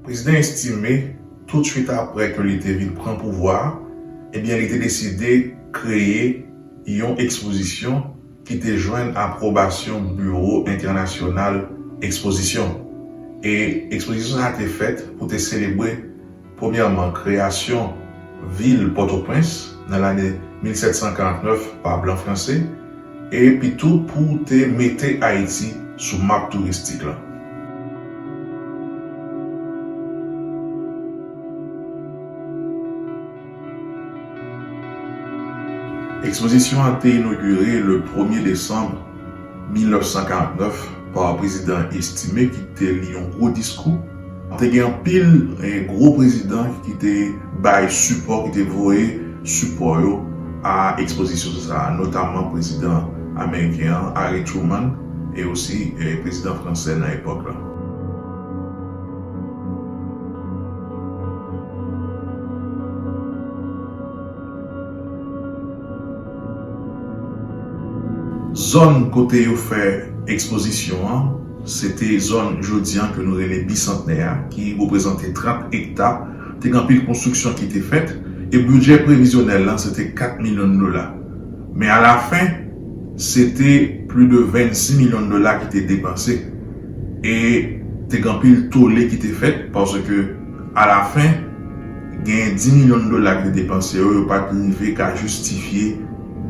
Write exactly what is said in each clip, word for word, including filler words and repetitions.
Prezidan Estimé, toutswit apre ke li te vin pran pouvwa a, ebyen, li te deside kreye yon ekspozisyon ki te jwenn apwobasyon Biwo Entènasyonal Ekspozisyon. E ekspozisyon sa a te fèt pou te selebre, premyèman, kreyasyon vil Pòtoprens nan lane mil sèt san karant nèf pa blan franse, epi tou pou te mete Ayiti sou map touristik la. Ekspozisyon an te inogire le premye desanm mil nèf san karant nèf pa prezidan Estimé ki te li yon gwo diskou. Te gen anpil, eh, gwo prezidan ki te bay sipò, ki te voye sipò yo a ekspozisyon sa a, notamman prezidan ameriken an, Harry Truman, e osi, eh, prezidan fransè nan epòk la. Zòn kote yo fè ekspozisyon an, se te zòn jodi an ke nou rele Bisantnè a, ki reprezante trant ekta. Te gen anpil konstriksyon ki te fèt, e bidjè previzyonèl la, se te kat milyon dola. Men alafen, se te plis de vennsis milyon dola ki te depanse. E te gen anpil tole ki te fèt, paske alafen, gen dis milyon dola ki te depanse yo, yo pa t rive ka jistifye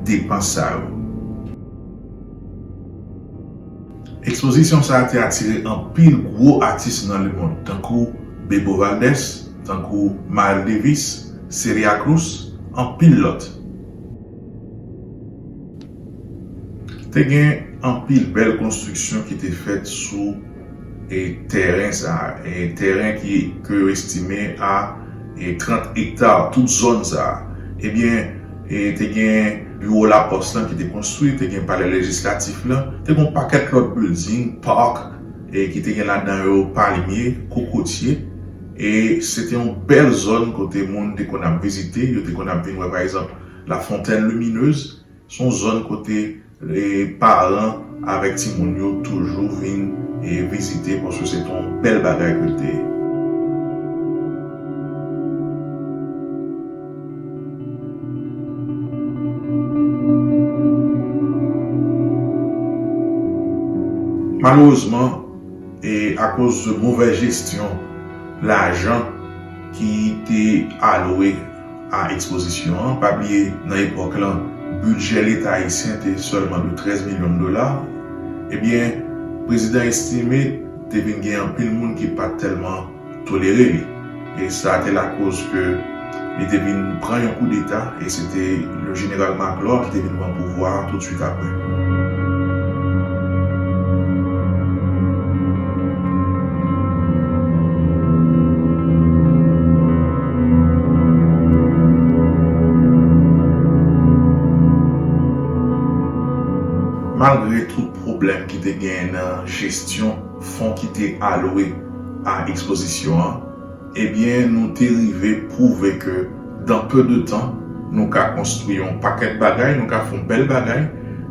depans sa yo. Ekspozisyon sa a te atire anpil gwo atis nan lemonn, tankou Bebo Valdez, tankou Miles Davis, Celia Cruz, anpil lòt. Te gen anpil bèl konstriksyon ki te fèt sou, e, tèren sa a, e, tèren ki, ke yo estime a, e, trant ekta, tout zòn sa a. Ebyen, e, te gen biwo lapòs lan ki te konstwi, te gen palè lejislatif lan, te gen yon pakèt lòt bilding, park, e, ki te gen ladan yo palimye, kokotye, e se te yon bèl zòn kote moun te konn ap vizite, yo te konn ap vin wè, pa egzanp, La Fontaine Lumineuse, se yon zòn kote, e, paran avèk timoun yo toujou vin, e, vizite, paske se te yon bèl bagay ke l te ye. Malerezman, e akoz de movèz jesyon lajan ki te alwe a ekspozisyon an, pa bliye, nan epòk lan, bidjè Leta ayisyen te sèlman de trèz milyon dola, ebyen, prezidan Estimé te vin gen anpil moun ki pa t tèlman tolere li. E sa te lakoz ke li te vin pran yon koudeta, e se te le jeneral Maclor ki te vin pran pouvwa a toutswit apre. Malgre tout pwoblèm ki te genyen nan jesyon fon ki te alwe a ekspozisyon an, ebyen, nou te rive pwouve ke dans peu de temps, nou ka konstwi yon pakèt bagay, nou ka fè yon bèl bagay,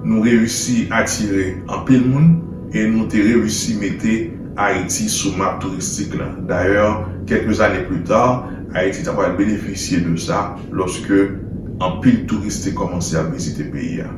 nou reyisi atire anpil moun, e nou te reyisi mete Ayiti sou map touristik la. Dayè, kèlke zane pli ta, Ayiti ta pral benefisye de sa lòske anpil touris te kòmanse ap vizite peyi a.